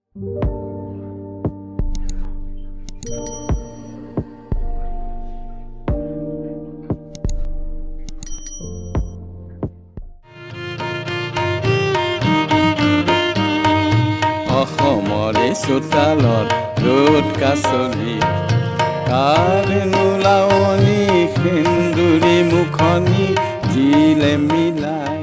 অসমৰে চোতালত ৰ'দ কাচলি, কাৰনো লাৱনি সেন্দুৰী মুখনি জিলে মিলাই।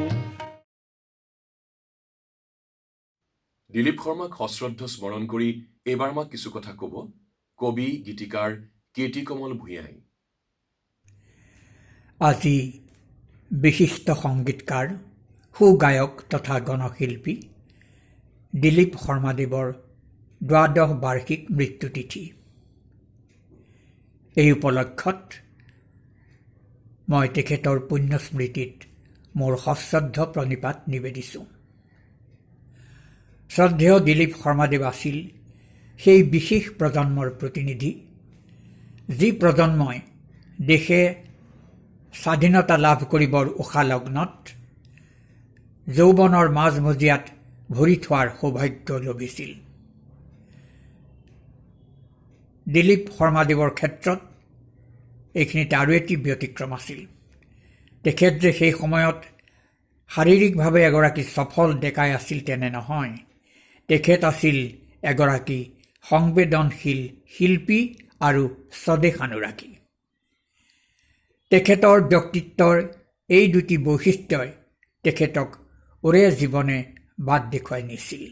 দিলীপ শৰ্মাক সশ্ৰদ্ধ স্মৰণ কৰি এইবাৰ আমাক কিছু কথা ক'ব কবি গীতিকাৰ কীৰ্তি কমল ভূঞাই। আজি বিশিষ্ট সংগীতকাৰ, সুগায়ক তথা গণশিল্পী দিলীপ শৰ্মাদেৱৰ দ্বাদশ বাৰ্ষিক মৃত্যুতিথি। এই উপলক্ষত মই তেখেতৰ পুণ্যস্মৃতিত মোৰ সশ্ৰদ্ধ প্ৰণিপাত নিবেদিছোঁ। শ্ৰদ্ধেয় দিলীপ শৰ্মাদেৱ আছিল সেই বিশেষ প্ৰজন্মৰ প্ৰতিনিধি, যি প্ৰজন্মই দেশে স্বাধীনতা লাভ কৰিবৰ উষালগ্নত যৌৱনৰ মাজমজিয়াত ভৰি থোৱাৰ সৌভাগ্য লভিছিল। দিলীপ শৰ্মাদেৱৰ ক্ষেত্ৰত এইখিনিতে আৰু এটি ব্যতিক্ৰম আছিল। তেখেত যে সেই সময়ত শাৰীৰিকভাৱে এগৰাকী সফল ডেকাই আছিল তেনে নহয়, তেখেত আছিল এগৰাকী সংবেদনশীল শিল্পী আৰু স্বদেশানুৰাগী। তেখেতৰ ব্যক্তিত্বৰ এই দুটি বৈশিষ্ট্যই তেখেতক ওৰে জীৱনে বাট দেখুৱাই নিছিল।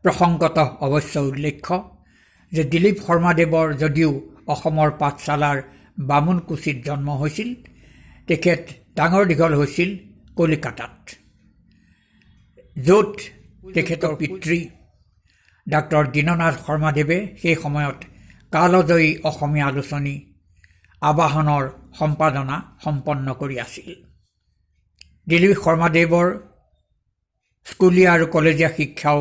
প্ৰসংগতঃ অৱশ্য উল্লেখ্য যে দিলীপ শৰ্মাদেৱৰ যদিও অসমৰ পাঠশালাৰ বামুণকুছিত জন্ম হৈছিল, তেখেত ডাঙৰ দীঘল হৈছিল কলিকতাত, য'ত তেখেতৰ পিতৃ ডাক্তৰ দীননাথ শৰ্মাদেৱে সেই সময়ত কালজয়ী অসমীয়া আলোচনী আবাহনৰ সম্পাদনা সম্পন্ন কৰি আছিল। দিলীপ শৰ্মাদেৱৰ স্কুলীয়া আৰু কলেজীয়া শিক্ষাও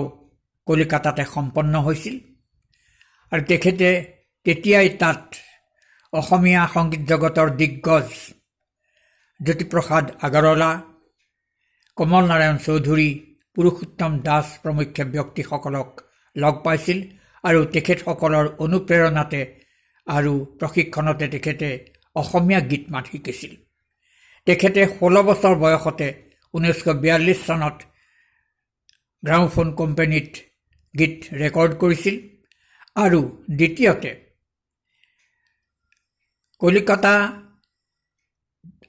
কলিকতাতে সম্পন্ন হৈছিল আৰু তেখেতে তেতিয়াই তাত অসমীয়া সংগীত জগতৰ দিগ্গজ জ্যোতিপ্ৰসাদ আগৰৱালা, কমল নাৰায়ণ চৌধুৰী, পুৰুষোত্তম দাস প্ৰমুখ্যে ব্যক্তিসকলক লগ পাইছিল আৰু তেখেতসকলৰ অনুপ্ৰেৰণাতে আৰু প্ৰশিক্ষণতে তেখেতে অসমীয়া গীত মাত শিকিছিল। তেখেতে 16 বছৰ বয়সতে 1942 চনত গ্ৰামোফোন কোম্পানীত গীত ৰেকৰ্ড কৰিছিল আৰু দ্বিতীয়তে কলিকতা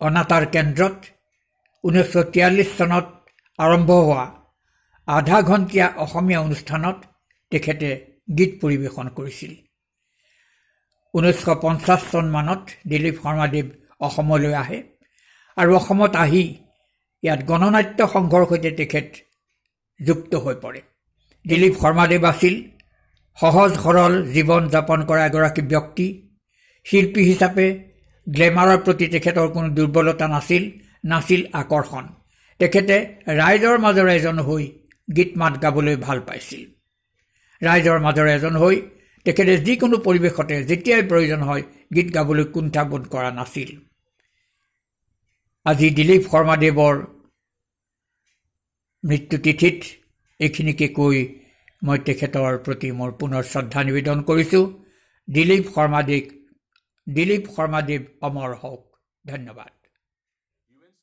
অনাতাঁৰ কেন্দ্ৰত 1943 চনত আৰম্ভ হোৱা আধা ঘণ্টীয়া অসমীয়া অনুষ্ঠানত তেখেতে গীত পৰিৱেশন কৰিছিল। 1950 চনমানত দিলীপ শৰ্মাদেৱ অসমলৈ আহে আৰু অসমত আহি ইয়াত গণনাট্য সংঘৰ সৈতে তেখেত যুক্ত হৈ পৰে। দিলীপ শৰ্মাদেৱ আছিল সহজ সৰল জীৱন যাপন কৰা এগৰাকী ব্যক্তি। শিল্পী হিচাপে গ্লেমাৰৰ প্ৰতি তেখেতৰ কোনো দুৰ্বলতা নাছিল, নাছিল আকৰ্ষণ। তেখেতে ৰাইজৰ মাজৰ এজন হৈ গীত মাত গাবলৈ ভাল পাইছিল। ৰাইজৰ মাজৰ এজন হৈ তেখেতে যিকোনো পৰিৱেশতে যেতিয়াই প্ৰয়োজন হয় গীত গাবলৈ কুণ্ঠাবোধ কৰা নাছিল। আজি দিলীপ শৰ্মাদেৱৰ মৃত্যুতিথিত এইখিনিকে কৈ মই তেখেতৰ প্ৰতি মোৰ পুনৰ শ্ৰদ্ধা নিবেদন কৰিছোঁ। দিলীপ শৰ্মাদেৱ অমৰ হওক। ধন্যবাদ।